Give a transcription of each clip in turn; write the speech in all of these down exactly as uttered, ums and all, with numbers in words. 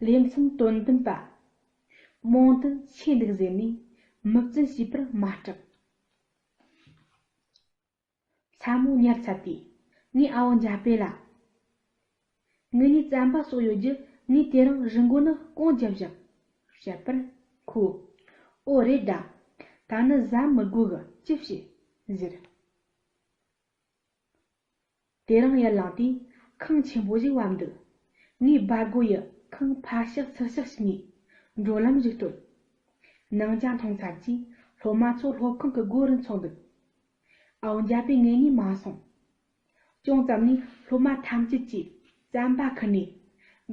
ལེ་ཚན་དོན་བདུན་པ། རྨོངས་དད་ཆེ་འདུག་ཟེར་ནས་མི་བཙན་བྱས་པར་མ་སྐྲག། མཚན་མོ་ཉལ་ཚར་དུས། ངས་ཨ་བོ་འཇའ་དཔལ་ལ། ངེད་གཉིས་རྩམ་པ་གསོག་ཡོད་རྒྱུ་ངས་དེ་རིང་རི་མགོ་ན་སྐོང་བརྒྱབ་བཞག། བཤད་པར། ཁོས། ཨོ་རེད་ད། ད་ནི་ཟ་མི་དགོས་གི་ཅི་བྱེད། ཟེར། དེ་རིང་ཡར་ལངས་དུས་ཁང་ཆེན་པོ་ཞིག་བབས་འདུག། ངས་སྦར་སྒོ་ཡི་ཁང་ཕར་ཕྱག་ཚུར་ཕྱག་བྱས་ནས་འགྲོ་ལམ་ཞིག་བཏོད། ནང་ཇ་འཐུང་ཚར་རྗེས་སློབ་མ་ཚོ་སློབ་ཁང་གི་སྒོ་རུ་འཚོགས་འདུག། ཨ་བོ་འཇའ་དཔལ་ངེད་གཉིས་མ་སོང་། ཅུང་ཙམ་ནས་སློབ་མ་ཐམས་ཅད་ཀྱིས་རྩམ་པ་ཁུར་ནས་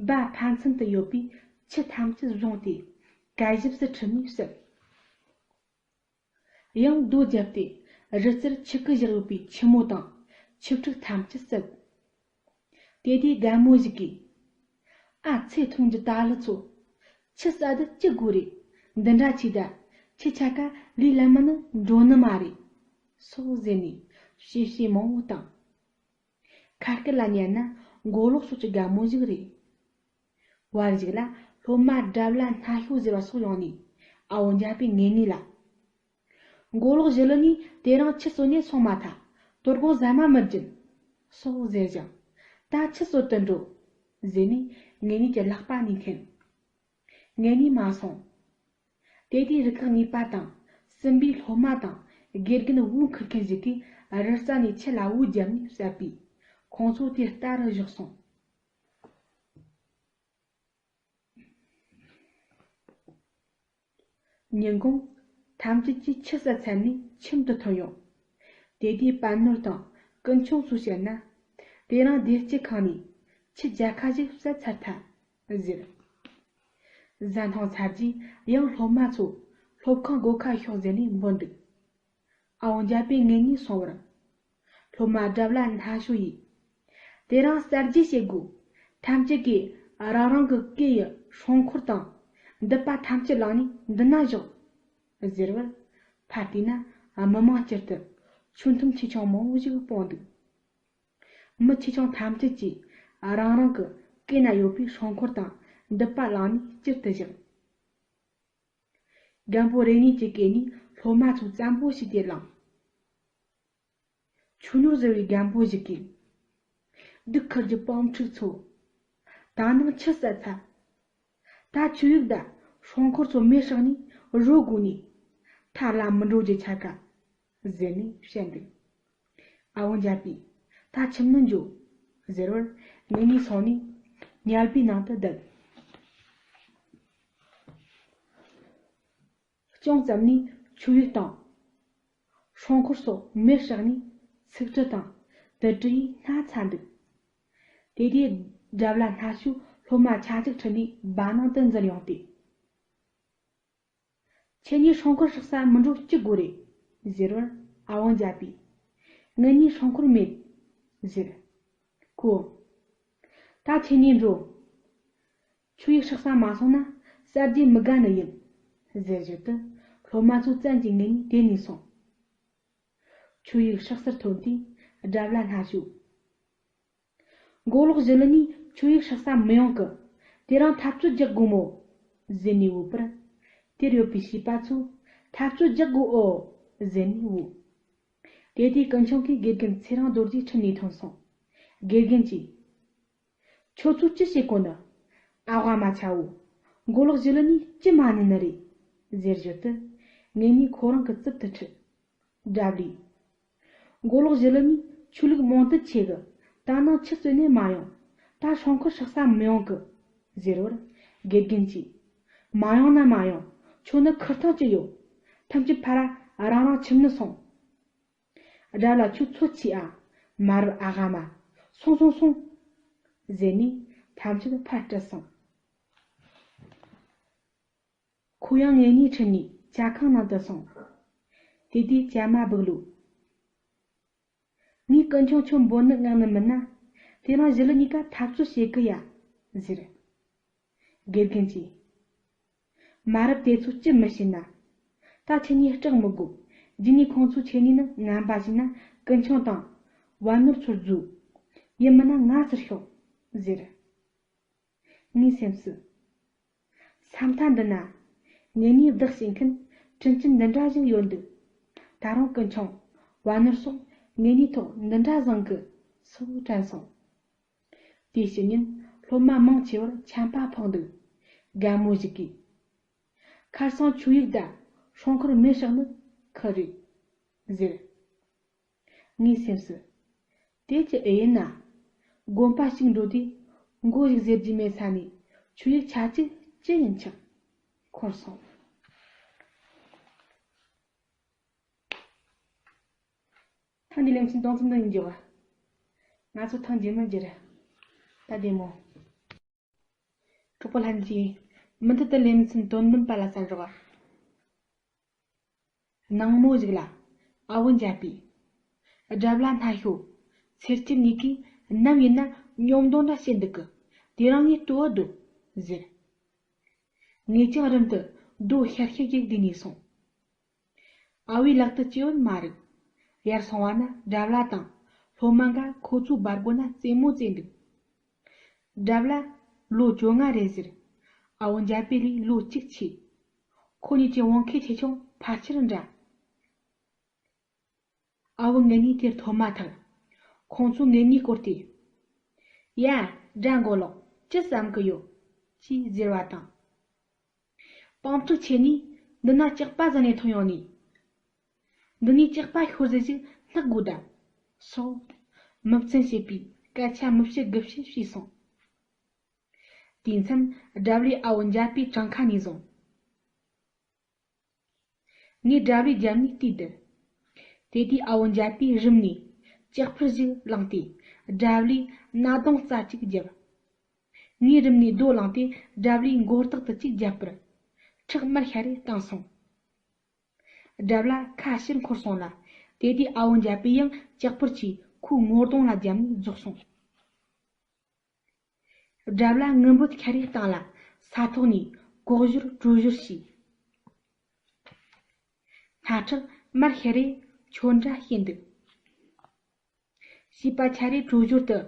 སྦ་ཕན་ཚུན་དུ་ཡོད་པའི་ཆུ་ཐམས་ཅད་བཟུང་སྟེ་གད་ཞབས་སུ་ཁྲིད་ནས་བསད། ཡང་རྡོ་བརྒྱབ་སྟེ་རི་རྩར་ཆུ་ཁུ་བཞག་ཡོད་པའི་ཆུ་མོ་དང་ཆུ་ཕྲུག་ཐམས་ཅད་བསད། དེ་དུས་རྒན་མོ་ཞིག་གིས། ཨ་ཚེ་ཐུང་རྒྱུ་ད་ལི་ཚོ། ཆུ་ཟ་དུ་ཅི་དགོས་རེད། འདི་འདྲ་བྱས་ད་ཁྱེད་ཆ་ཀ་ལས་ལ་མ་ནི་འགྲོ་ནི་མ་རེད། སོགས་ཟེར་ནས་བཤད་བཤད་མང་བོ་བཏང་། ཁ་སྐད་ལ་ཉན་ན་མགོ་ལོག་ཕྱོགས་ཀྱི་རྒན་མོ་ཞིག་རེད། བར་ཞིག་ལ་སློབ་མ་དགྲ་བླ་སྣ་ཤོ་ཟེར་བ་སོགས་ཡོང་ནས་ཨ་བོ་འཇའ་དཔལ་ངེད་གཉིས་ལ། མགོ་ལོག་ཞི་ལི་ནི་དེ་རིང་ཆུ་གསོལ་ནས་སོང་མ་ཐག་དོ་དགོང་ཟ་མ་མི་སྦྱིན། སོགས་ཟེར་ཞིང་། ད་ཆུ་གསོལ་དུ་འགྲོ། ཟེར་ནས་ངེད་གཉིས་ཀྱི་ལག་པ་ནས་འཐེན། ངེད་གཉིས་མ་སོང་། དེ་དུས་རུ་ཁག་གཉིས་པ་དང་གསུམ་པའི་སློབ་མ་དང་དགེ་རྒན་འུ་ཁུར་མཁན་ཞིག་གིས་རི་རྩ་ནས་ཆུ་ལ་འུ་བརྒྱབ་ནས་བསད་པས་ཁོང་ཚོ་དེ་ལྟ་རུ་བཞག་སོང་། ཉིན་གུང་ཐམས་ཅད་ཀྱིས་ཆུ་ཟ་ཚར་ནས་ཁྱིམ་དུ་ཐོན་ཡོང་། དེ་དུས་པད་ནོར་དང་ཀུན་འཁྱོངས་ཚོས་བཤད་ན། དེ་རིང་བདེ་སྐྱིད་ཁང་ནས་ཆུ་བརྒྱ་ཁ་ཞིག་བསད་ཚར་ཐལ་ཟེར། ཟ་འཐུང་ཚར་རྗེས་ཡང་སློབ་མ་ཚོ་སློབ་ཁང་སྒོ་ཁ་ཤོག་ཟེར་ནས་འབོད་འདུག། ཨ་བོ་འཇའ་དཔལ་ངེད་གཉིས་སོང་བར། སློབ་མ་དགྲ་བླ་སྣ་ཤོ་ཡིས། དེ་རིང་གསར་བརྗེ་བྱེད་དགོས། ཐམས་ཅད་ཀྱིས་རང་རང་གི་སྐེ་ཡི་སྲུང་འཁོར་དང་མདུད་པ་ཐམས་ཅད་བླངས་ནས་འདི་ན་བཞག། ཟེར་བར། ཕར་བལྟས་ན་མི་མང་དཀྱིལ་དུ་ཆོས་ཐུམ་ཆེ་ཆུང་མང་བོ་ཞིག་སྤུངས་འདུག། མི་ཆེ་ཆུང་ཐམས་ཅད་ཀྱིས་རང་རང་གི་སྐེ་ན་ཡོད་པའི་སྲུང་འཁོར་དང་མདུད་པ་བླངས་ནས་དཀྱིལ་དུ་བཞག། རྒན་པོ་རེ་གཉིས་ཀྱི་སྐེ་ནས་སློབ་མ་ཚོ་རྩམ་པོ་ཞིག་དེ་བླངས། ཆུ་ནོར་ཟེར་བའི་རྒན་པོ་ཞིག་གིས། སྡུག་ཁུར་གྱི་སྤོམ་ཕྲུག་ཚོ། ད་ནངས་ཆུ་ཟ་ཚར། ད་ཆུ་ཡུག་དང་སྲུང་འཁོར་ཚོ་མེ་སྲེག་ནས་རོ་དགོས་ནས། ཐར་ལ་མི་འགྲོ་རྒྱུ་ཆ་ག་ཟེར་ནས་བཤད་འདུག། ཨ་བོ་འཇའ་དཔལ། ད་ཁྱིམ་ནི་འགྱོ། ཟེར་བར་ངེད་གཉིས་སོང་ནས་ཉལ་པའི་ནང་དུ་བསྡད། ཅུང་ཙམ་ནས་ཆུ་ཡུག་དང་། སྲུང་འཁོར་སོགས་མེར་བསྲེགས་ནས་ཚིག་ཁྲི་དང་དུ་དྲི་ཡིས་སྣ་ཚ་འདུག། དེ་དུས་དགྲ་བླ་སྣ་ཤོས་སློབ་མ་ཆ་གཅིག་ཁྲིད་ནས་སྦ་ནང་དུ་འཛུལ་ཡོང་སྟེ། ཁྱེད་གཉིས་སྲུང་འཁོར་སྲེག་ས་མི་འགྲོ་སྐྱིད་དགོས་རེད། ཟེར་བར་ཨ་བོ་འཇའ་དཔལ། ངེད་གཉིས་སྲུང་འཁོར་མེད། ཟེར། ཁོས། ད་ཁྱེད་གཉིས་འགྲོ། ཆུ་ཡིག་སྲེག་ས་མ་སོང་ན་གསར་བརྗེ་མི་དགའ་ནི་ཡིན། ཟེར་ཞོར་དུ་སློབ་མ་ཚོ་བཙན་གྱིས་ངེད་གཉིས་དེད་ནས་སོང་། ཆུ་ཡིག་སྲེག་སར་ཐོན་དུས་དགྲ་བླ་སྣ་ཤོས། མགོ་ལོག་ཞི་ལི་ནས་ཆུ་ཡིག་སྲེག་ས་མི་ཡོང་གི། དེ་རིང་འཐབ་རྩོད་རྒྱག་དགོས་མོ། ཟེར་ནས་འབོད་པར། དེར་ཡོད་པའི་བྱིས་པ་ཚོས་འཐབ་རྩོད་རྒྱག་དགོས་ཨོ། ཟེར་ནས་འབོད། དེ་དུས་ཀུན་འཁྱོངས་ཀྱིས་དགེ་རྒན་ཚེ་རིང་རྡོ་རྗེ་ཁྲིད་ནས་ཐོན་སོང་། དགེ་རྒན་གྱིས། ཁྱོད་ཚོས་ཅི་བྱེད་གོ་ནི། ཨ་ཝ་མ་ཆའོ། མགོ་ལོག་ཞི་ལི་ནས་ཅི་མ་ཉན་ནི་རེད། ཟེར་ཞོར་དུ། ངེད་གཉིས་ཁོ་རང་གི་རྩིབ་ཏུ་ཁྲིད། དགྲ་བླའི། མགོ་ལོག་ཞི་ལི་ནས་ཆོས་ལུགས་རྨོངས་དད་ཆེ་གི། ད་ནངས་ཆུ་གསོལ་ནས་མ་ཡོང་། ད་སྲུང་འཁོར་སྲེག་ས་མི་ཡོང་གི། ཟེར་བར། དགེ་རྒན་གྱིས། མ་ཡོང་ན་མ་ཡོང་། ཁྱོད་ནི་ཁུར་ཐང་ཅི་ཡོད། ཐམས་ཅད་ཕར་ར་རང་རང་ཁྱིམ་ནི་སོང་། དགྲ་ལ་ཁྱོད་ཚོ་ཆེ་ཨ། མ་རབས་ཨ་ཝ་མ། སོང་སོང་སོང་། ཟེར་ནས་ཐམས་ཅད་ཕར་བསྐྲད་སོང་། ཁོ་ཡང་ངེད་གཉིས་ཁྲིད་ནས་ཇ་ཁང་ནང་དུ་སོང་། དེ་དུས་ཇ་མ་སྦུག་ལུག། ངས་ཀུན་འཁྱོངས་ཁྱོད་འབོད་ནི་མངགས་ནི་མིན་ན། དེ་རིང་ཞི་ལི་གཉིས་ཀ་འཐབ་རྩོད་བྱེད་གི་ཡ། ཟེར། དགེ་རྒན་གྱིས། མ་རབས་དེ་ཚོ་ཅི་མི་ཤེས་ན། ད་ཁྱེད་གཉིས་སྐྲག་མི་དགོས། རྗེས་ནས་ཁོང་ཚོ་ཁྱེད་གཉིས་ནི་ངན་པ་ཞིག་ན་ཀུན་འཁྱོངས་དང་། བན་ནོར་ཚོར་རྫུས། ཡིན་མིན་ན་ང་ཚུར་ཤོག། ཟེར། ངའི་སེམས་སུ། ས་མཐའ་འདི་ན་ངེད་གཉིས་བདག་བྱེད་མཁན་དྲིན་ཅན་འདི་འདྲ་ཞིག་ཡོད་འདུག་ད་རུང་ཀུན་ཆུང་བ་ནོར་སོགས་ངེད་གཉིས་ཐོག་འདི་འདྲ་བཟང་གི་སོ་དྲན་སོང་། དེའི་ཕྱི་ཉིན་སློབ་མ་མང་ཆེ་བར་ཆམ་པ་ཕོག་འདུག་རྒན་མོ་ཞིག་གིས། ཁར་སང་ཆོས་ཡིག་དང་སྲུང་འཁོར་མེ་བསྲེགས་ནི་ཁུ་རེད་ཟེར། ངའི་སེམས་སུ། དེ་ཅི་ཨེ་ཡིན་ན། དགོན་པ་ཞིག་འགྲོ་དུས་མགོ་ཞིག་ཟེར་རྒྱུ་མེད་ས་ནས་ཆོས་ཡིག་ཆ་གཅིག་ཅི་ཡིན་ཆག་འཁོར་སོང་། ཐེངས་འདིའི་ལེ་ཚན་གཏོང་ཚུལ་འདི་ཡིན་རྒྱུ་བ། ང་ཚོ་ཐེངས་རྗེས་མར་མཇལ། ད་བདེ་མོ། གྲོགས་པོ་ལྷན་རྒྱས། མུ་མཐུད་དུ་ལེ་ཚན་དོན་བདུན་པ་ལ་གསན་རོགས། ནངས་མོ་ཞིག་ལ་ཨ་བོ་འཇའ་པས། དགྲ་བླ་སྣ་ཤོ། ཚེ་སྐྱིད་གཉིས་ཀས་ནམ་ཡིན་ན་སྙོམ་འདོང་འདྲ་བྱེད་འདུག་གི། དེ་རིང་ངས་ལྟོས་སྡོད་ཟེར། ངས་ཀྱང་རུམ་དུ་རྡོ་ཤར་ཤར་གྱིས་བསྡུས་ནས་སོང་། ཨ་བའི་ལག་ཏུ་ཅི་ཡོད་མ་རིག་ཡར་སོང་བ་ན་དགྲ་བླ་དང་སློབ་མ་འགའ་ཁོ་ཚོའི་སྦ་སྒོ་ན་རྩེད་མོ་རྩེ་འདུག་དགྲ་བླ་ལོ་བཅོ་ལྔ་རེད་ཟེར། ཨ་བོ་འཇའ་པའི་ལས་ལོ་གཅིག་ཆེ། ཁོ་གཉིས་ཀྱི་བང་ཁའི་ཆེ་ཆུང་ཕལ་ཆེར་འདྲ། ཨ་བོ་ངེད་གཉིས་དེར་ཐོན་མ་ཐག་ཁོང་ཚོས་ངེད་གཉིས་བསྐོར་ཏེ། ཡ། དགྲ་མགོ་ལོག་ཅི་བསམ་གི་ཡོད། ཅེས་ཟེར་བ་དང་། པང་ཕྲུག་ཁྱེད་གཉིས་འདི་ན་ལྕགས་པ་ཟ་ནས་ཐོན་ཡོང་ནི། འདི་ནས་ལྕགས་པ་ཤོར་ཟེར་ཞིག་སྣག་དགོས་ད། སོགས། མི་བཙན་བྱེད་པའི་སྐད་ཆ་མི་བཤད་དགུ་བཤད་བྱས་སོང་། དེ་མཚམས་དགྲ་བླའི་ཨ་བོ་འཇའ་པའི་བྲང་ཁ་ནས་བཟུང་། ངས་དགྲ་བླའི་རྒྱབ་ནས་བལྟས་དུས། དེ་དུས་ཨ་བོ་འཇའ་པས་རུམ་ནས་ལྕགས་ཕུར་ཞིག་བླངས་ཏེ་དགྲ་བླའི་སྣ་གདོང་རྩ་གཅིག་བརྒྱབ། ངས་རུམ་ནས་རྡོ་བླངས་ཏེ་དགྲ་བླའི་མགོ་ལྟག་ཏུ་གཅིག་བརྒྱབ་པར། ཁྲག་དམར་ཤ་རེ་བཏང་སོང་། དགྲ་བླ་ཁ་ཕྱིར་འཁོར་སོང་ལ། དེ་དུས་ཨ་བོ་འཇའ་པས་ཡང་ལྕགས་ཕུར་གྱིས་ཁོའི་ངོ་གདོང་ལ་བརྒྱབ་ནས་རྫོགས་སོང་། དགྲ་བླ་ངུ་འབོད་ཁ་རེ་བཏང་ལ་ས་ཐོག་ནས་ལྐོག་གཞུར་གྲོས་གཞུར་བྱས། སྣ་ཁྲག་དམར་ཤ་རེ་ཁྱོད་འདྲ་བྱས་འདུག་བྱིས་པ་ཆ་རེ་གྲོས་གཞུར་དུ།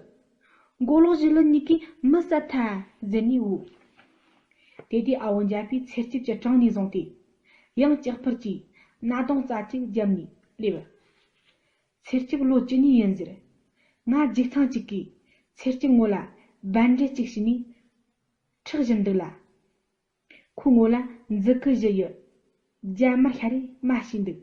མགོ་ལོག་བཞི་ལི་གཉིས་ཀས་མི་བསད་ཐལ་ཟེར་ནས་འུ། དེ་དུས་ཨ་བོ་འཇའ་པས་ཚེ་སྐྱིད་ཀྱི་བྲང་ནས་བཟུང་སྟེ། ཡང་ལྕགས་ཕུར་གྱིས་སྣ་གདོང་རྩ་གཅིག་བརྒྱབ་ནས་སླེབས། ཚེ་སྐྱིད་ལོ་བཅུ་གཉིས་ཡིན་ཟེར། ང་རྒྱུག་ཐེངས་གཅིག་གིས་ཚེ་སྐྱིད་ངོ་ལ་རྦད་འདྲེ་གཅིག་བྱས་ནས་ཁྲག་བཞུར་འདུག་ལ། ཁོའི་ངོ་ལ་མཛུ་གུ་བཞི་ཡི་རྒྱ་དམར་ཤ་རེ་མ་བྱས་འདུག་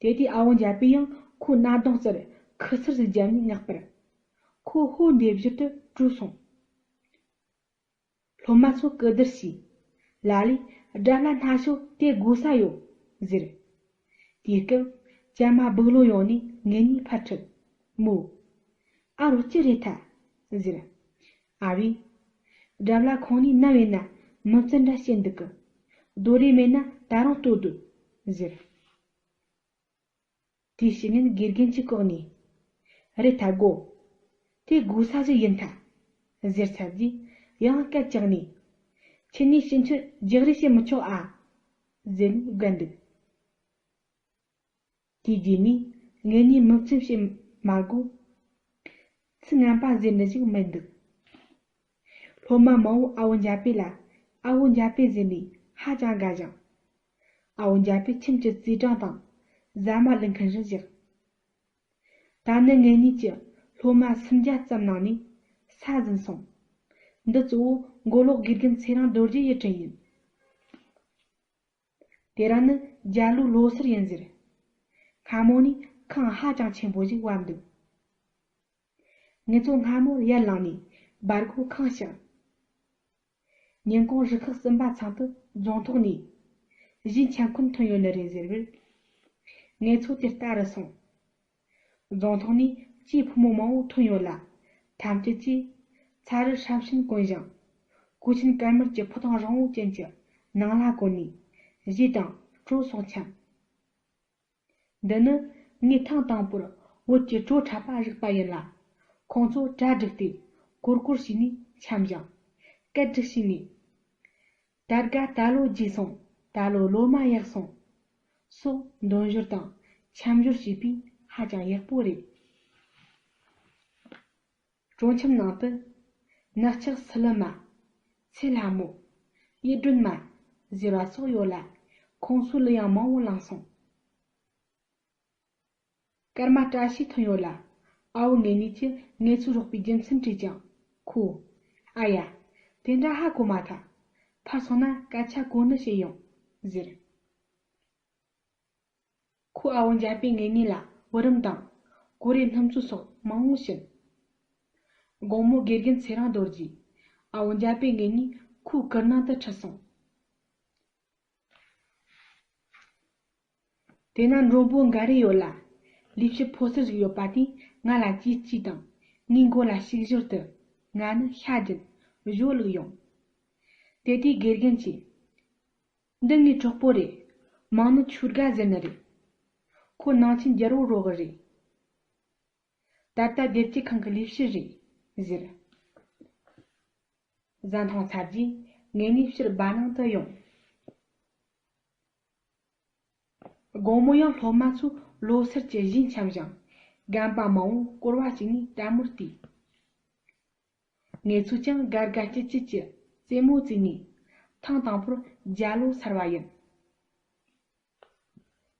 དེ་དུས་ཨ་བོ་འཇའ་པས་ཡང་ཁོའི་སྣ་གདོང་རྩར་ཁུ་ཚུར་ཟིག་བརྒྱབ་ནས་མངགས་པར། ཁོ་ཧོ་འདྲེ་བཞུར་དུ་བྲོས་སོང་། སློབ་མ་ཚོ་གུས་བསྡུར་བྱས། ལ་ལས་དགྲ་བླ་སྣ་ཤོ་དེ་དགོས་ས་ཡོད་ཟེར། དེའི་སྐབས་ཅ་མ་སྦུག་ལོང་ཡོང་ནས་ངེད་གཉིས་ཕར་ཁྲིད། མོ། ཨ་རོ་ཅི་རེད་ཐལ་ཟེར། ཨ་བས། དགྲ་བླ་ཁོང་ནས་ནམ་ཡིན་ན་མི་བཙན་འདྲ་བྱེད་འདུག་གི། རྡོ་རེ་མེད་ན་ད་རུང་ལྟོས་སྡོད་ཟེར། དེའི་ཕྱི་ཉིན་དགེ་རྒན་གྱིས་བཀག་ནས། རེད་ཐལ་གོ། དེ་དགོས་ས་ཞིག་ཡིན་ཐལ། ཟེར་ཚར་རྗེས་ཡང་སྐད་བཅག་ནས། ཁྱེད་གཉིས་ཕྱིན་ཆད་རྒྱག་རེས་བྱེད་མི་ཆོག་ཨ། ཟེར་ནས་བརྒལ་འདུག་དེའི་རྗེས་ནས་ངེད་གཉིས་མི་བཙན་བྱེད་མ་དགོས། ཚིག་ངན་པ་ཟེར་ནི་ཞིག་མེད་འདུག་སློབ་མ་མང་བོས་ཨ་བོ་འཇའ་པེ་ལ་ཨ་བོ་འཇའ་པེ་ཟེར་ནས་ཧ་ཅང་དགའ་ཞིང་། ཨ་བོ་འཇའ་པེ་ཁྱིམ་གྱི་རྩིས་གྲངས་དང་ཟ་མ་ལེན་མཁན་རུ་བཞག་ད་ནི་ངེད་གཉིས་ཀྱི་སློབ་མ་སུམ་བརྒྱ་ཙམ་ནང་ནས་ས་ཟིན་སོང་། འདི་གཙོ་བོ་མགོ་ལོག་དགེ་རྒན་ཚེ་རིང་རྡོ་རྗེ་ཡི་དྲིན་ཡིན། དེ་རིང་ནི་རྒྱ་ལོའི་ལོ་སར་ཡིན་ཟེར། སྔ་མོ་ནས་ཁངས་ཧ་ཅང་ཆེན་པོ་ཞིག་བབས་འདུག་ངེད་ཚོ་སྔ་མོར་ཡར་ལངས་ནས་སྦར་གོ་ཁངས་བཤིག་ཉིན་གུང་རུ་ཁག་གསུམ་པ་ཚང་དུ་རྫོང་ཐོག་ནས་གཞིས་ཆགས་ཀུན་ཐོན་ཡོད་ནི་རེད་ཟེར་བར། ངེད་ཚོ་དེ་ལྟ་རུ་སོང་། རྫོང་ཐོག་ནས་སྐྱེས་ཕོ་མོ་མང་བོ་ཐོན་ཡོད་ལ། ཐམས་ཅད་ཀྱིས་ཚ་རུ་ཧྲབ་ཤིན་གོན་ཞིང་། གོས་ཆེན་དཀར་དམར་གྱི་ཕོ་བྲང་རིང་བོ་ཅན་གྱི་ནང་ལ་བཀོད་ནས་གཞས་དང་བྲོ་སོགས་འཆམ། འདི་ནི་ངས་ཐེངས་དང་པོར་བོད་ཀྱི་བྲོ་འཁྲབ་པ་རིག་པ་ཡིན་ལ། ཁོང་ཚོ་གྲ་སྒྲིག་སྟེ་གོར་གོར་བྱས་ནས་འཆམ་ཞིང་། སྐད་སྒྲིག་བྱས་ནས། ད་དགའ་ད་ལོ་རྒྱས་སོང་། ད་ལོ་ལོ་མ་ཡག་སོང་། སོགས་འདོན་སྦྱོར་དང་འཆམ་སྦྱོར་བྱས་པས་ཧ་ཅང་ཡག་པོ་རེད། བྲོ་འཆམ་ནང་དུ། ནག་ཆག་སི་ལི་མ། ཚེ་ལྷ་མོ། ཡིད་སྒྲོན་མ། ཟེར་བ་སོགས་ཡོད་ལ། ཁོང་ཚོའི་གླུ་དབྱངས་མང་བོ་བླངས་སོང་། སྐར་མ་བཀྲ་ཤིས་ཐོན་ཡོད་ལ། ཨ་བོ་ངེད་གཉིས་ཀྱིས་ངེད་ཚོའི་རོགས་པའི་རྒྱུ་མཚན་དྲིས་ཀྱང་། ཁོས། ཨ་ཡ། དེ་འདྲ་ཧ་གོ་མ་ཐག་ཕར་སོང་ན་སྐད་ཆ་གོ་ནི་བྱས་ཡོང་། ཟེར། ཁོས་ཨ་བོ་འཇའ་པེ་ངེད་གཉིས་ལ་བུ་རམ་དང་། གོ་རེ་སྣུམ་ཚོས་སོགས་མང་བོ་བྱིན། དགོང་མོ་དགེ་རྒན་ཚེ་རིང་རྡོ་རྗེས། ཨ་བོ་འཇའ་པེ་ངེད་གཉིས་ཁོའི་གུར་ནང་དུ་ཁྲིད་སོང་། དེ་ན་མགྲོན་པོ་འགའ་རེ་ཡོད་ལ། ལས་བྱེད་ཕོ་གསར་ཞིག་ཡོད་པ་དེས་ང་ལ་ཅིས་ཅིས་དང་། ངའི་མགོ་ལ་ཞིག་ཞོར་དུ། ང་ནི་ཤ་རྒྱུན་བཞོ་བླུགས་ཡོང་། དེ་དུས་དགེ་རྒན་གྱིས། འདི་ངའི་གྲོགས་པོ་རེད། མིང་ནི་ཆོས་དགའ་ཟེར་ནི་རེད། ཁོ་ནང་ཆེན་རྒྱལ་པོ་རོགས་གི་རེད། ད་ལྟ་བདེ་སྐྱིད་ཁང་གི་ལས་བྱེད་རེད། ཟེར། གཟའ་མཐོང་ཚར་རྗེས་ངེད་གཉིས་ཕྱིར་སྦ་ནང་དུ་ཡོང་། དགོང་མོ་ཡང་སློབ་མ་ཚོས་ལོ་སར་གྱི་གཞས་འཆམ་ཞིང་། རྒན་པ་མང་བོས་སྐོར་བ་བྱས་ནས་ལྟད་མོར་བལྟས། ངེད་ཚོས་ཀྱང་དགའ་དགའ་སྐྱིད་སྐྱིད་ཀྱི་རྩེད་མོ་རྩེས་ནས། ཐེངས་དང་པོར་རྒྱ་ལོ་སར་བ་ཡིན།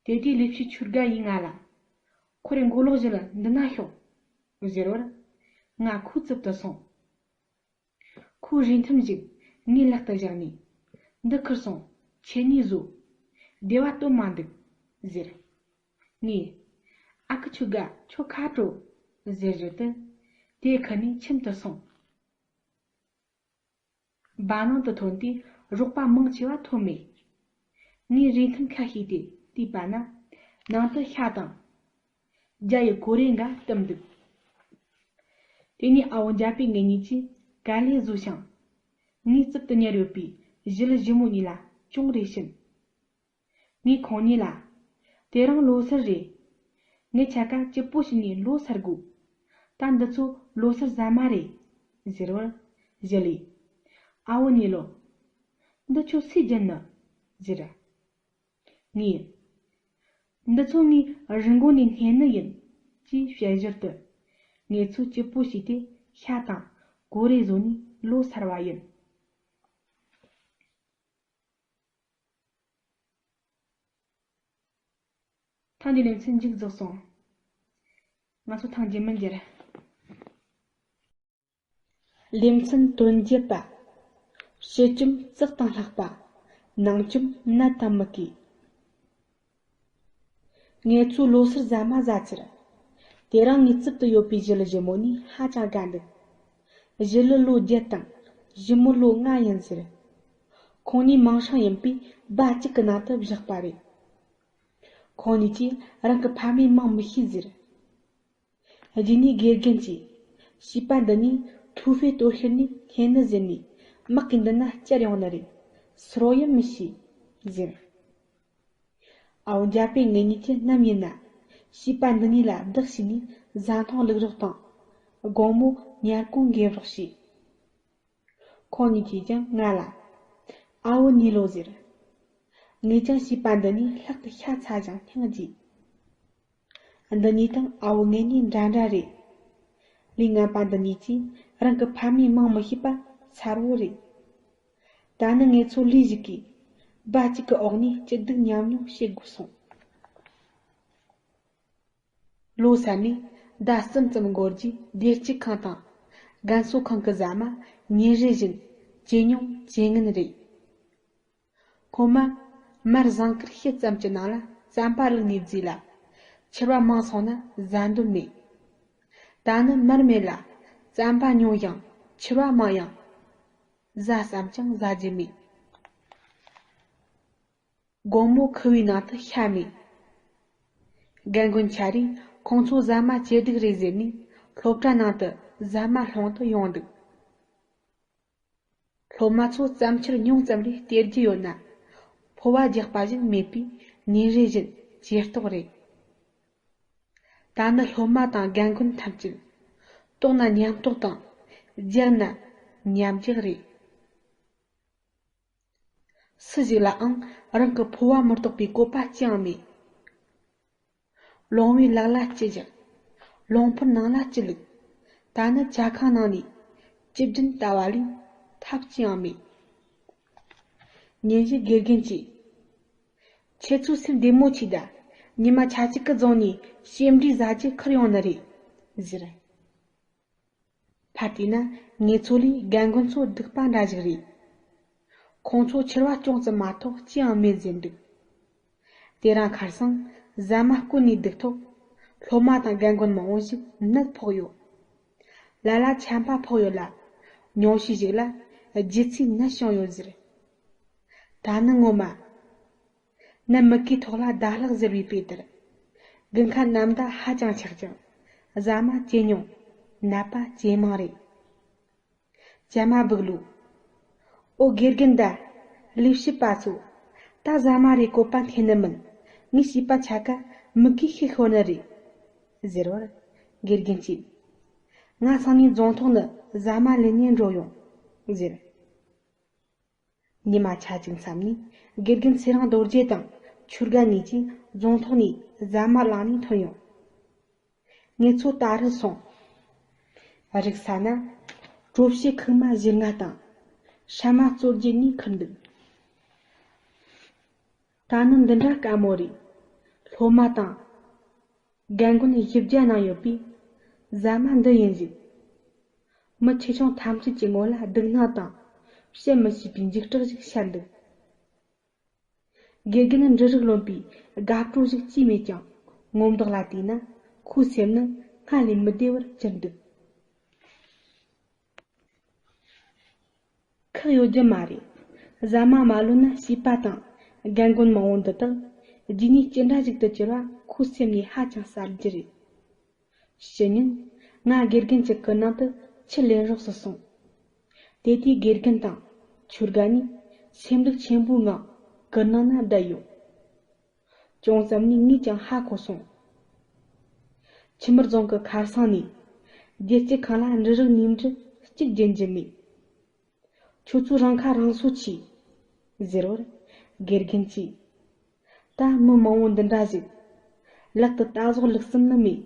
དེ་དུས་ལས་བྱེད་ཆོས་དགའ་ཡིས་ང་ལ། ཁོ་རེ་མགོ་ལོག་བཞི་ལ་འདི་ན་ཤོག་ཟེར་བར། ང་ཁོའི་རྩིབ་ཏུ་སོང་། ཁོས་རས་ཐུམ་ཞིག་ངའི་ལག་ཏུ་བཞག་ནས། འདི་ཁུར་སོང་། ཁྱེད་གཉིས་བཟོ། བདེ་བ་སྟོན་མ་འདུག་ཟེར། ངས། ཨ་ཁུ་ཆོས་དགའ་ཁྱོད་ཁ་དྲོ། ཟེར་རེ་དུས། དེ་ཁུར་ནས་ཁྱིམ་དུ་སོང་། སྦ་ནང་དུ་ཐོན་དུས་རོགས་པ་མང་ཆེ་བ་ཐོན་མེད། ངས་རས་ཐུམ་ཁ་ཕྱེས་ཏེ་བལྟས་པ་ན། ནང་དུ་ཤ་དང་། རྒྱ་ཡི་གོ་རེ་འགའ་བཏུམས་འདུག་དེ་ནས་ཨ་བོ་འཇའ་པེ་ངེད་གཉིས་ཀྱིས་ག་ལེ་བཟོས་ཤིང་། ངའི་རྩིབ་ཏུ་ཉར་ཡོད་པའི་ཞི་ལུ་ཞི་མོ་གཉིས་ལ་ཅུང་རེ་བྱིན། ངས་ཁོང་གཉིས་ལ། དེ་རིང་ལོ་སར་རེད། ངེད་ཆ་ག་སྐྱིད་པོ་བྱས་ནས་ལོ་སར་དགོས། ད་འདི་ཚོ་ལོ་སར་ཟ་མ་རེད། ཟེར་བར། ཞི་ལུས། ཨ་བོ་ཉི་ལོ། འདི་ཁྱོད་སུས་བརྒྱུད་ནི། ཟེར། ངས། འདི་ཚོ་ངའི་རི་མགོ་ནས་སྣེ་ནི་ཡིན། ཅེས་བཤད་ཞོར་དུ། ངེད་ཚོས་སྐྱིད་པོ་བྱས་ཏེ་ཤ་དང་གོ་རེ་བཟོས་ནས་ལོ་སར་བ་ཡིན། ཐེངས་འདིའི་ལེ་ཚན་མཇུག་རྫོགས་སོང་། ང་ཚོ་ཐེངས་རྗེས་མར་མཇལ། ལེ་ཚན་དོན་བརྒྱད་པ། ཕྱི་ལྕམ་ཙག་དང་ལྷག་པ། ནང་ལྕམ་ནད་དང་མུ་གེ། ངེད་ཚོས་ལོ་སར་ཟ་མ་ཟ་ཚར། དེ་རིང་ངའི་རྩིབ་ཏུ་ཡོད་པའི་ཞི་ལུ་ཞི་མོ་གཉིས་ཧ་ཅང་དགའ་འདུག་ཞི་ལུ་ལོ་བརྒྱད་དང་ཞི་མོ་ལོ་ལྔ་ཡིན་ཟེར། ཁོང་གཉིས་མིང་སྲིང་ཡིན་པས་སྦ་གཅིག་གི་ནང་དུ་བཞག་པ་རེད། ཁོང་གཉིས་ཀྱིས་རང་གི་ཕ་མའི་མིང་མི་ཤེས་ཟེར། རྗེས་ནས་དགེ་རྒན་གྱིས། བྱིས་པ་འདི་གཉིས་ཐུའུ་ཧྥེ་སྟོད་ཤར་ནས་སྣེ་ནི་ཟིན་ནས་དམག་གིས་འདི་ན་བསྐྱལ་ཡོང་ནི་རེད། སུ་རོ་ཡིན་མི་ཤེས། ཟེར། ཨའོ་འཇའ་པེ་ངེད་གཉིས་ཀྱིས་ནམ་ཡིན་ན། བྱིས་པ་འདི་གཉིས་ལ་བདག་བྱས་ནས་བཟའ་འཐུང་བླུག་རོགས་དང་། དགོང་མོ་ཉལ་གོང་འགེབས་རོགས་བྱས། ཁོང་གཉིས་ཀྱིས་ཀྱང་ང་ལ། ཨ་བོ་ཉི་ལོ་ཟེར། ངས་ཀྱང་བྱིས་པ་འདི་གཉིས་ལྷག་ཏུ་ཤ་ཚ་ཞིང་སྙིང་རྗེ། འདི་གཉིས་དང་ཨ་བོ་ངེད་གཉིས་འདྲ་འདྲ་རེད། ལས་ངན་པ་འདི་གཉིས་ཀྱིས་རང་གི་ཕ་མའི་མིང་མི་ཤེས་པ་གསལ་བོ་རེད། ད་ནི་ངེད་ཚོ་ལུས་ཞིག་གིས་སྦ་གཅིག་གི་འོག་ནས་སྐྱིད་སྡུག་མཉམ་མྱོང་བྱེད་དགོས་སོང་། ལོ་སར་ནས་ཟླ་གསུམ་ཙམ་འགོར་རྗེས་བདེ་སྐྱིད་ཁང་དང་རྒན་གསོ་ཁང་གི་ཟ་མ་ཉིན་རེ་བཞིན་ཇེ་ཉུང་ཇེ་ངན་རེད། སྔོན་མ་མར་ཟངས་དཀར་ཤེལ་ཙམ་གྱི་ནང་ལ་རྩམ་པ་བླུགས་ནས་བརྫིས་ལ། ཕྱུར་བ་མང་སོང་ན་ཟ་འདོད་མེད། ད་ནི་མར་མེད་ལ་རྩམ་པ་ཉུང་ཡང་ཕྱུར་བ་མང་ཡང་ཟ་བསམ་ཀྱང་ཟ་རྒྱུ་མེད། དགོང་མོ་ཁུ་བའི་ནང་དུ་ཤ་མེད། རྒན་རྒོན་ཆ་རེས་ཁོང་ཚོ་ཟ་མ་ཇེ་སྡུག་རེད་ཟེར་ནས་སློབ་གྲྭ་ནང་དུ་ཟ་མ་སློང་དུ་ཡོང་འདུག་སློབ་མ་ཚོ་རྩམ་ཕྱུར་ཉུང་ཙམ་རེ་སྟེར་རྒྱུ་ཡོད་ན། ཕོ་བ་རྒྱག་པ་ཞིག་མེད་པས་ཉིན་རེ་བཞིན་ཇེ་ལྟོགས་རེད། ད་ནི་སློབ་མ་དང་རྒན་རྒོན་ཐམས་ཅད་ལྟོགས་ན་ཉམས་ལྟོགས་དང་། རྒྱགས་ན་ཉམས་རྒྱགས་རེད། སུ་ཞིག་ལའང་རང་གི་ཕོ་བ་མི་རྟོགས་པའི་བཀོད་པ་ཅི་ཡང་མེད། ལོང་བའི་ལག་ལ་ཅི་བཞག་རླུང་འཕུར་ནང་ལ་ཅི་བླུགས། ད་ནི་ཇ་ཁང་ནང་ནས་ཅི་བྱིན་ལྟ་བ་ལས། ཐབས་ཅི་ཡང་མེད། ཉིན་ཞིག་དགེ་རྒན་གྱིས། ཁྱེད་ཚོའི་སེམས་བདེ་མོ་བྱོས་དང་། ཉི་མ་ཆ་གཅིག་གི་རྫོང་ནས་སྐྱེམས་འབྲས་ཟ་རྒྱུ་ཁུར་ཡོང་ནི་རེད། ཟེར། ཕར་བལྟས་ན་ངེད་ཚོ་ལས་རྒན་རྒོན་ཚོ་སྡུག་པ་འདྲ་ཞིག་རེད། ཁོང་ཚོ་འཁྱེར་བ་ཅུང་ཙམ་མ་གཏོགས་ཅི་ཡང་མེད་ཟེར་འདུག། དེ་རིང་ཁ་སང་ཟ་མ་བསྐོལ་ནས་བསྡུ་ཐོག། སློབ་མ་དང་རྒན་རྒོན་མང་བོ་ཞིག་ནད་ཕོག་ཡོད། ལ་ལ་ཆམ་པ་ཕོག་ཡོད་ལ། ཉུང་ཤས་ཤིག་ལ་ལྗིད་ཚད་ནད་བྱུང་ཡོད་ཟེར། ད་ནི་ངོ་མ། ནད་མུ་གེའི་ཐོག་ལ་ཟླ་ལྷག་ཟེར་བའི་དཔེ་ལྟར། དགུན་ཁ་ནམ་ཟླ་ཧ་ཅང་ཆག་ཅིང་། ཟ་མ་ཇེ་ཉུང་། ནད་པ་ཇེ་མང་རེད། ཇ་མ་སྦུག་ལུག། ཨོ་དགེ་རྒན་ད། ལས་བྱེད་པ་ཚོ། ད་ཟ་མ་རེ་བཀོད་པ་འཐེན་ནི་མིན། ངས་བྱིས་པ་ཆ་ག་མུ་གེ་ཤི་ཤོར་ནི་རེད། ཟེར་བར། དགེ་རྒན་གྱིས། ང་སང་ཉིན་རྫོང་ཐོག་ནས་ཟ་མ་ལེན་ནས་འགྲོ་ཡོང་། ཟེར། ཉི་མ་ཆ་གཅིག་མཚམས་ནས་དགེ་རྒན་ཚེ་རིང་རྡོ་རྗེ་དང་ཆོས་དགའ་གཉིས་ཀྱིས་རྫོང་ཐོག་ནས་ཟ་མ་བླངས་ནས་ཐོན་ཡོང་། ངེད་ཚོ་ད་རུ་སོང་། རིག་ས་ན། གྲོ་ཕྱེ་ཁུག་མ་བཞི་ལྔ་དང་། ཧྲ་མ་བཙོ་རྒྱུ་གཉིས་ཁུར་འདུག། ད་ནི་འདི་འདྲ་དཀའ་མོ་རེད། སློབ་མ་དང་། རྒན་རྒོན་བཞི་བརྒྱ་ནང་ཡོད་པའི་ཟ་མ་འདི་ཡིན་ཞིག། མི་ཆེ་ཆུང་ཐམས་ཅད་ཀྱི་ངོ་ལ་སྡུག་སྣང་དང་བཤད་མི་ཤེས་པའི་འཇིགས་སྐྲག་ཞིག་ཤར་འདུག། དགེ་རྒན་ནི་འབྲུ་རིགས་རློན་པའི་དགའ་སྤྲོ་ཞིག་ཅིས་མེད་ཀྱང་ངོ་མདོག་ལ་བལྟས་ན་ཁོའི་སེམས་ནི་སྔར་ལས་མི་བདེ་བར་གྱུར་འདུག། ཁག་ཡོད་རྒྱུ་མ་རེད། ཟ་མ་མ་ལོན་ན་བྱིས་པ་དང་རྒན་རྒོན་མང་བོ་འདི་དག་རྗེས་ནས་ཅི་འདྲ་ཞིག་ཏུ་གྱུར་བ་ཁོའི་སེམས་ནས་ཧ་ཅང་གསལ་རྒྱུ་རེད། ཕྱི་ཉིན། ང་དགེ་རྒན་གྱི་སྐུ་ནང་དུ་ཆུ་ལེན་རོགས་སུ་སོང་། དེ་དུས་དགེ་རྒན་དང་ཆོས་དགའ་གཉིས་སེམས་སྡུག་ཆེན་པོའི་ངང་སྐུ་ནང་ན་བསྡད་ཡོད། ཅུང་ཙམ་ནས་ངས་ཀྱང་ཧ་གོ་སོང་། ཁྱིམ་མི་རྫོང་གི་ཁར་སང་ནས་རྒྱལ་སྤྱི་ཁང་ལ་འབྲུ་རིགས་ནས་འབྲུ་གཅིག་རྒྱུན་གྱི་མེད། ཁྱོད་ཚོས་རང་ཁ་རང་གསོ་བྱོས། ཟེར་བར། དགེ་རྒན་གྱིས། ད་མི་མང་བོ་འདི་འདྲ་ཞིག། ལག་ཏུ་རྟ་ཟོག་ལུག་གསུམ་ནི་མེད།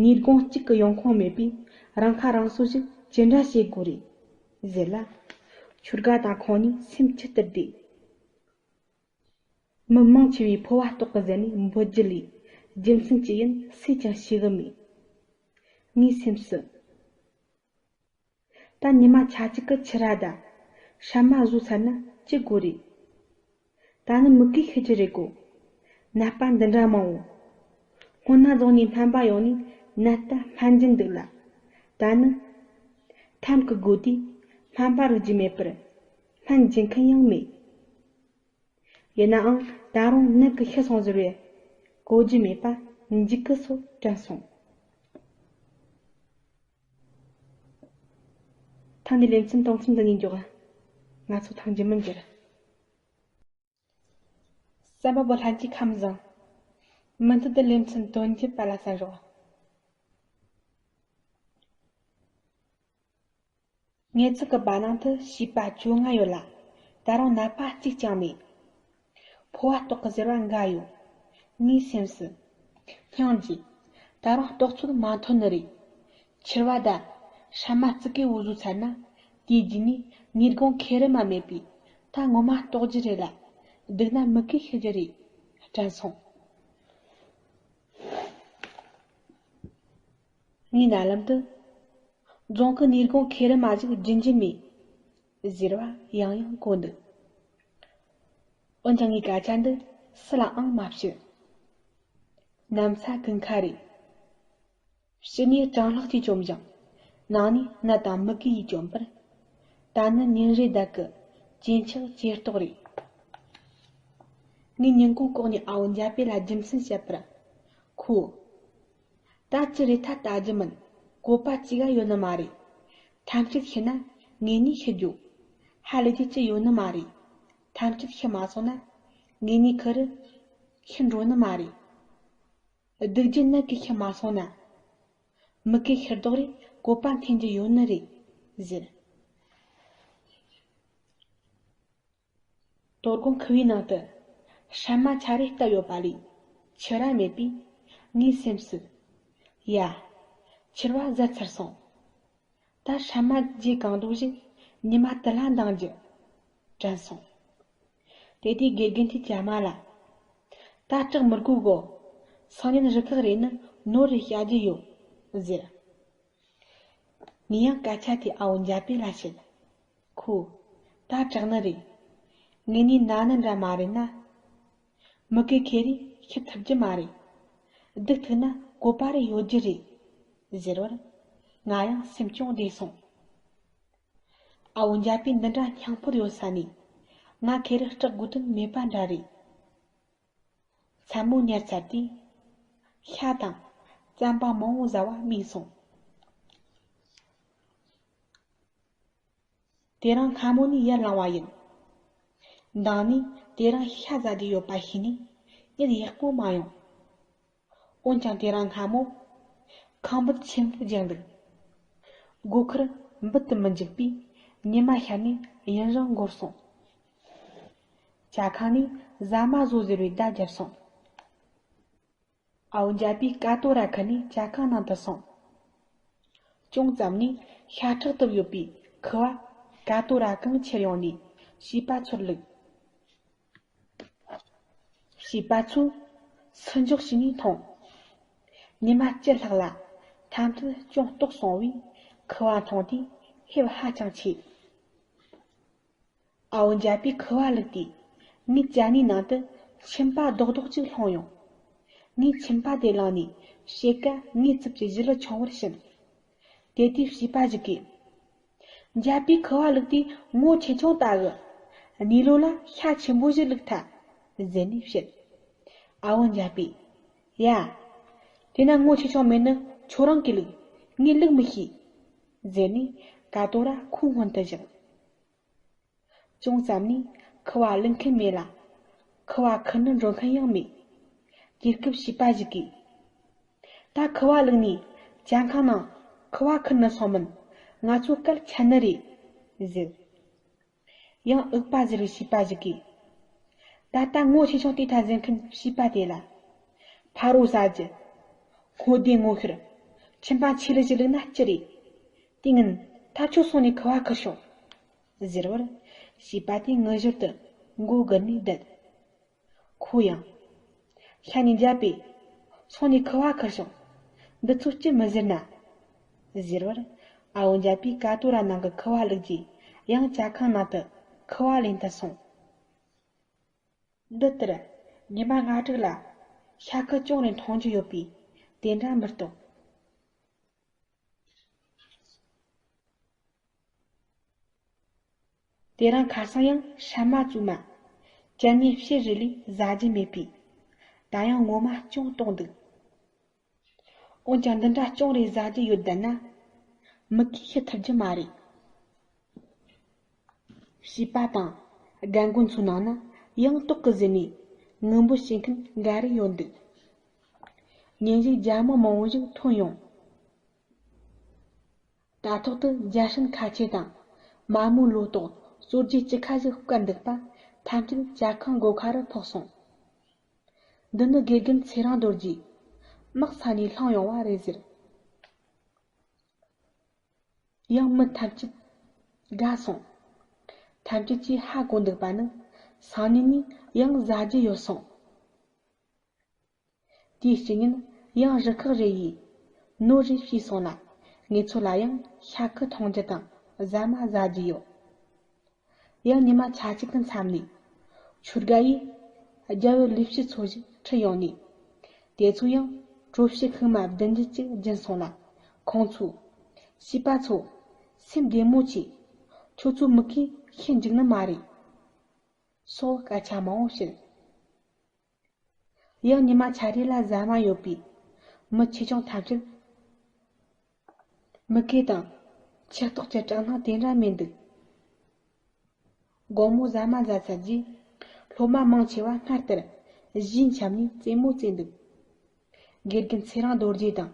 ཉིན་གུང་གཅིག་གི་ཡོང་ཁུངས་མེད་པས་རང་ཁ་རང་གསོ་ཞིག་ཅི་འདྲ་བྱེད་དགོས་རེད། ཟེར་ལ། ཆོས་དགའ་དང་ཁོང་གཉིས་སེམས་ཆུ་ལྟར་བདེ། མི་མང་ཆེ་བས་ཕོ་བ་ལྟོགས་ཀི་ཟེར་ནས་འབོད་རྒྱུ་ལས་རྒྱུ་མཚན་ཅི་ཡིན་སུས་ཀྱང་ཤེས་གི་མེད། ངའི་སེམས་སུ། ད་ཉི་མ་ཆ་གཅིག་གི་ཕྱུར་ར་དང་ཧྲ་མ་བཟོས་ཚར་ན་ཅི་དགོས་རེད། ད་ནི་མུ་གེ་ཤི་རྒྱུ་རེད་གོ། ནད་པ་འདི་འདྲ་མང་བོ། སྔོན་ན་རྫོང་ནས་སྨན་པ་ཡོང་ནས་ནད་ལྟ་སྨན་སྦྱིན་འདུག་ལ། ད་ནི། ཐམ་གི་སྒོ་དེས་སྨན་པ་རིག་རྒྱུ་མེད་པར། སྨན་སྦྱིན་མཁན་ཡང་མེད། ཡིན་ནའང་ད་རུང་ནད་ཀྱིས་ཤི་སོང་ཟེར་བས། གོ་རྒྱུ་མེད་པ་འཇིགས་སྐུལ་སོགས་དྲན་སོང་། ཐེངས་འདིའི་ལེ་ཚན་གཏོང་མཚམས་འདི་ནས་འཇོག་ང་ཚོ་ཐེངས་རྗེས་མར་མཇལ། གསན་པ་པོ་ལྷན་རྒྱས་ཁམས་བཟང་། མུ་མཐུད་དུ་ལེ་ཚན་དོན་བརྒྱད་པ་ལ་གསན་རོགས། ངེད་ཚོ་གི་བར་ནང་དུ་བྱིས་པ་བཅོ་ལྔ་ཡོད་ལ། ད་རུང་ནད་པ་གཅིག་ཀྱང་མེད། ཕོ་བ་ལྟོགས་ཀི་ཟེར་བ་འགའ་ཡོད། ངའི་སེམས་སུ། སྙིང་རྗེ། ད་རུང་ལྟོགས་ཚོད་མ་ཐོན་ནི་རེད། ཕྱུར་བ་དང་། ཧྲ་མ་ཙི་གེ་བོ་བཟོས་ཚར་ན། དེའི་རྗེས་ནས་ཉིན་གུང་ཁེ་རི་མ་མེད་པས། ད་ངོ་མ་ལྟོགས་རྒྱུ་རེད་ལ། སྡུག་ན་མུ་གེ་ཤི་རྒྱུ་རེད། དྲན་སོང་། ངའི་རྣ་ལམ་དུ། རྫོང་གི་ཉིན་གུང་ཁེ་རི་མ་ཞིག་རྒྱུན་རྒྱུན་མེད། ཟེར་བ་ཡང་ཡང་གོ་འདུག་འོན་ཀྱང་ངའི་སྐད་ཆ་འདི་སུ་ལའང་མ་བཤད། ནམ་ས་ཀུན་ཁ་རེད། ཕྱི་ནས་གྲང་ལྷགས་ཀྱིས་བཅོམ་ཞིང་། ནང་ནས་ནད་དང་མུ་གེ་ཡིས་བཅོམ་པར། ད་ནི་ཉིན་རེ་ཟླ་གི་ཇེ་འཁྱག་ཇེ་ལྟོགས་རེད། ངས་ཉིན་གུང་ལྐོག་ནས་ཨ་བོ་འཇའ་པེ་ལ་རྒྱུ་མཚན་བཤད་པར། ཁོས། ད་ཅི་རེད་ཐལ་ལྟ་རྒྱུ་མིན། བཀོད་པ་ཅི་ག་ཡོད་ནི་མ་རེད། ཐམས་ཅད་ཤི་ན་ངེད་གཉིས་ཤི་རྒྱུ། ཧ་ལས་རྒྱུ་ཅི་ཡོད་ནི་མ་རེད། ཐམས་ཅད་ཤི་མ་སོང་ན་ངེད་གཉིས་ཁུ་རུ་ཤི་འགྲོ་ནི་མ་རེད། སྡུག་རྒྱུ་ནད་ཀྱིས་ཤི་མ་སོང་ན། མུ་གེ་ཤི་ལྡོག་རེད། བཀོད་པ་འཐེན་རྒྱུ་ཡོད་ནི་རེད། ཟེར། དོ་དགོང་ཁུ་བའི་ནང་དུ་ཧྲ་མ་ཆ་རེ་བཏབ་ཡོད་པ་ལས་ཕྱུར་ར་མེད་པས་ངའི་སེམས་སུ། ཡ། ཕྱུར་བ་ཟད་ཚར་སོང་། ད་ཧྲ་མ་རྗེས་གང་འདུག་ཞིག་ ཉི་མ་དུ་ལྷ་འདང་རྒྱུ་དྲན་སོང་། དེ་དུས་དགེ་རྒན་གྱིས་ཅ་མ་ལ། ད་སྐྲག་མི་དགོས་གོ། སང་ཉིན་རུ་ཁག་རེ་ནི་ནོར་རེ་བྱ་རྒྱུ་ཡོད་ཟེར། ངས་ཡང་སྐད་ཆ་དེ་ཨ་བོ་འཇའ་པེ་ལ་བཤད། ཁོས། ད་དྲག་ནི་རེད། ངེད་གཉིས་ན་ནི་འདྲ་མ་རེད་ན། མི་གེ་ཁེ་རེ་ཤི་ཐུབ་རྒྱུ་མ་རེད། སྡུག་ཐུག་ན་བཀོད་པ་རེ་ཡོད་རྒྱུ་རེད། ཟེར་བར། ང་ཡང་སེམས་ཅུང་བདེ་སོང་། ཨ་བོ་འཇའ་པེ་འདི་འདྲ་སྙིང་ཕུར་ཡོད་ས་ནས། ང་ཁེ་རེ་སྐྲག་དགོས་དོན་མེད་པ་འདྲ་རེད། མཚན་མོ་ཉལ་ཚར་དུས། ཤ་དང་། རྩམ་པ་མང་བོ་ཟ་བ་སྨིན་སོང་། དེ་རིང་སྔ་མོ་ནས་ཡར་ལངས་པ་ཡིན། མདང་ནས་དེ་རིང་ཤ་ཟ་རྒྱུ་ཡོད་པ་ཤེས་ནས་གཉིད་ཡག་པོ་མ་ཡོང་། འོན་ཀྱང་དེ་རིང་སྔ་མོ། ཁང་འབུད་ཆེན་པོ་རྒྱག་འདུག་སྒོ་ཁར་འབུད་དུ་མི་འཇུག་པས་ཉི་མ་ཤར་ནས་ཡུན་རིང་འགོར་སོང་། ཇ་ཁང་ནས་ཟ་མ་བཟོ་ཟེར་བའི་བརྡ་བརྒྱབ་སོང་། ཨ་བོ་འཇའ་པེ་ཀ་ཏོ་ར་ཁུར་ནས་ཇ་ཁང་ནང་དུ་སོང་། ཅུང་ཙམ་ནས་ཤ་ཁྲག་བཏུབ་ཡོད་པའི་ཁུ་བ་ཀ་ཏོ་ར་གང་ཁྱེར་ཡོང་ནས་བྱིས་པ་ཚོར་བླུགས། བྱིས་པ་ཚོས་སུན་འཇོག་བྱས་ནས་འཐུང་། ཉི་མ་བཅུ་ལྷག་ལ་ཐམས་ཅད་ཅུང་ལྟོགས་སོང་བས་ཁུ་བ་འཐུང་དུས་ཧེབ་ཧ་ཅང་ཆེ། ཨ་བོ་འཇའ་པེ་ཁུ་བ་བླུགས་དུས། ངའི་ཅ་ནའི་ནང་དུ་མཆིན་པ་རྡོག་རྡོག་ཅིག་ལྷུང་ཡོང་། ངས་མཆིན་པ་དེ་བླངས་ནས་ཕྱེད་ཀ་ངའི་རྩིབས་ཀྱི་གཞུ་ལ་མཆོང་བར་ཕྱིན། དེ་དུས་བྱིས་པ་ཞིག་གིས། འཇའ་པེ་ཁུ་བ་བླུགས་དུས་ངོ་ཆེ་ཆུང་ལྟ་གི། གནས་ལོ་ལ་ཤ་ཆེན་པོ་ཞིག་བླུགས་ཐལ། ཟེར་ནས་བཤད། ཨ་བོ་འཇའ་པེས། ཡ། དེ་ན་ངོ་ཆེ་ཆུང་མེད་ནི་ཁྱོད་རང་གིས་བླུགས། ངས་བླུགས་མི་ཤེས། ཟེར་ནས་ཀ་ཏོ་ར་ཁོའི་སྔོན་དུ་བཞག་ཅུང་ཙམ་ནས་ཁུ་བ་བླུགས་མཁན་མེད་ལ། ཁུ་བ་ཁུར་ནི་འགྲོ་མཁན་ཡང་མེད། དེ་སྐབས་བྱིས་པ་ཞིག་གིས། ད་ཁུ་བ་བླུགས་ནས་ཇ་ཁང་ནང་ཁུ་བ་ཁུར་ནི་སོང་མིན། ང་ཚོ་སྐད་ཆད་ནི་རེད། ཟེར། ཡང་འུག་པ་ཟེར་བའི་བྱིས་པ་ཞིག་གིས། ད་ལྟ་ངོ་ཆེ་ཆུང་དེ་ལྟར་ཟེར་མཁན་བྱིས་པ་དེ་ལ། ཕ་རོལ་ཟ་རྒྱུ། སྔོ་ལྡན་ངོ་ཤེས། མཆིན་པ་ཆེ་ལི་ཞིག་བླུགས་ན་ཅི་རེད། དེ་ངན་ཐབས་ཆོད་སོང་ནས་ཁུ་བ་ཁུར་ཤོག་ཟེར་བར། བྱིས་པ་དེ་ངུ་ཞོར་དུ་མགོ་སྒུར་ནས་བསྡད། ཁོ་ཡང་། ཤ་ནས་འཇའ་པེ། སོང་ནས་ཁུ་བ་ཁུར་ཤོག་འདི་ཚོ་ཅི་མི་ཟེར་ན། ཟེར་བར། ཨ་བོ་འཇའ་པེས་ཀ་ཏོ་ར་ནང་གི་ཁུ་བ་བླུགས་རྗེས་ཡང་ཇ་ཁང་ནང་དུ་ཁུ་བ་ལེན་དུ་སོང་། འདི་ལྟར་ཉི་མ་ལྔ་དྲུག་ལ་ཤ་ཁུ་ཅུང་རེ་འཐུང་རྒྱུ་ཡོད་པས་དེ་འདྲ་མི་རྟོགས། དེ་རིང་ཁ་སང་ཡང་སྲན་མ་བཙོས་མ། ཅ་ནའི་ཕྱེད་རེ་ལས་ཟ་རྒྱུ་མེད་པས། ད་ཡང་ངོ་མ་ཅུང་ལྟོགས་འདུག་འོན་ཀྱང་འདི་འདྲ་ཅུང་རེ་ཟ་རྒྱུ་ཡོད་བསྡད་ན། མི་གིས་ཤི་ཐུབ་རྒྱུ་མ་རེད། བྱིས་པ་དང་རྒན་རྒོན་ཚོའི་ནང་ན་ཡང་ལྟོགས་ཀི་ཟེར་ནས་ངུ་འབོད་བྱེད་མཁན་འགའ་རེ་ཡོད་འདུག་ཉིན་ཞིག་རྒྱ་མི་མང་བོ་ཞིག་ཐོན་ཡོང་། དྲ་ཐོག་ཏུ་རྒྱ་ཧྲན་ཁ་ཆེ་དང་མ་མོའི་ལོ་ཏོག་གསོལ་རྒྱུའི་སྤྱི་ཁ་ཞིག་བཀལ་འདུག་པ་ཐམས་ཅད་ཇ་ཁང་སྒོ་ཁ་རུ་ཕོག་སོང་། འདི་ནི་དགེ་རྒན་ཚེ་རིང་རྡོ་རྗེས་དམག་ས་ནས་བླངས་ཡོང་བ་རེད་ཟེར། ཡང་མི་ཐམས་ཅད་དགའ་སོང་། ཐམས་ཅད་ཀྱིས་ཧ་གོ་འདུག་པ་ནི་སང་ཉིན་ནས་ཡང་ཟ་རྒྱུ་ཡོད་སོང་། དེའི་སྤྱི་ཉིན་ཡང་རུ་ཁག་རེ་ཡིས་ནོར་རེ་བྱས་སོང་ལ། ངེད་ཚོ་ལ་ཡང་ཤ་ཁུ་འཐུང་རྒྱུ་དང་ཟ་མ་ཟ་རྒྱུ་ཡོད། ཡང་ཉི་མ་ཆ་གཅིག་གི་མཚམས་ནས་ཆོས་དགའ་ཡིས་རྒྱ་བོད་ལས་བྱེད་ཚོ་ཞིག་ཁྲིད་ཡོང་ནས། དེ་ཚོ་ཡང་གྲོ་ཕྱེ་ཤུག་མ་བདུན་བརྒྱད་ཅིག་སྦྱིན་སོང་ལ། ཁོང་ཚོས། བྱིས་པ་ཚོ། སེམས་བདེ་མོ་བྱོས། ཁྱོད་ཚོ་མི་གིས་ཤི་འཇུག་ནི་མ་རེད། སོགས་སྐད་ཆ་མང་བོ་བཤད། ཡང་ཉི་མ་ཆ་རེ་ལ་ཟ་མ་ཡོད་པས། མི་ཆེ་ཆུང་ཐམས་ཅད་མི་གེ་དང་ཆུ་ལྟོགས་ཀྱི་སྐྲག་སྣང་དེ་འདྲ་མེད་འདུག་དགོང་མོ་ཟ་མ་ཟ་ཚར་རྗེས། སློབ་མ་མང་ཆེ་བ་སྔར་ལྟར་གཞས་འཆམ་ནས་རྩེད་མོ་རྩེ་འདུག་དགེ་རྒན་ཚེ་རིང་རྡོ་རྗེ་དང་།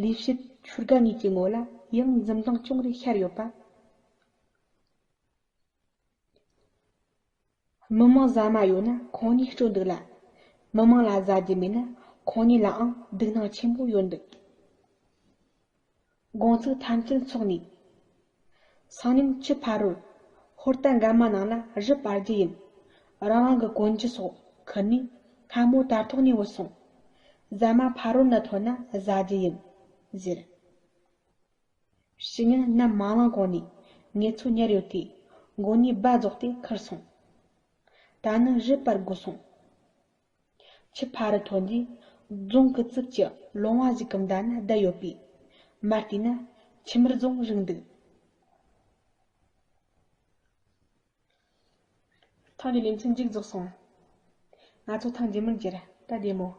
ལས་བྱེད་ཆོས་དགའ་གཉིས་ཀྱི་ངོ་ལ་ཡང་འཛུམ་མདངས་ཅུང་རེ་ཤར་ཡོད་པ། མི་མང་ཟ་མ་ཡོད་ན་ཁོང་གཉིས་སྤྲོ་འདུག་ལ། མི་མང་ལ་ཟ་རྒྱུ་མེད་ན་ཁོང་གཉིས་ལའང་སྡུག་སྣང་ཆེན་པོ་ཡོད་འདུག་དགོང་ཚིགས་ཐམས་ཅད་འཚོགས་ནས། སང་ཉིན་ཁྱི་ཕ་རོལ་ཧོར་རྟ་འགའ་མ་ནང་ལ་རི་སྤར་རྒྱུ་ཡིན། རང་རང་གི་གོན་རྒྱུ་སོགས་ཁུར་ནས་ལྷ་མོ་དར་ཐོག་ནས་བུད་སོང་། ཟ་མ་ཕ་རོལ་ན་ཐོན་ན་ཟ་རྒྱུ་ཡིན་ཟེར། ཕྱི་ཉིན་ནམ་མ་ལངས་གོང་ནས་ངེད་ཚོ་ཉལ་ཡོད་དུས་མགོ་ནས་སྦ་རྫོགས་ཏེ་ཁུར་སོང་། ད་ནི་རི་སྤར་དགོས་སོང་། ཁྱི་ཕ་རོལ་ཐོན་དུས་རྫོང་གི་རྩིབས་ཀྱི་ལོང་བ་ཞིག་གི་མདའ་ན་བསྡད་ཡོད་པས། མར་བལྟས་ན་ཁྱི་མི་རྫོང་རིག་འདུག། ཐེངས་འདིའི་ལེ་ཚན་མཇུག་རྫོགས་སོང་། ང་ཚོ་ཐེངས་རྗེས་མར་མཇལ། ད་བདེ་མོ།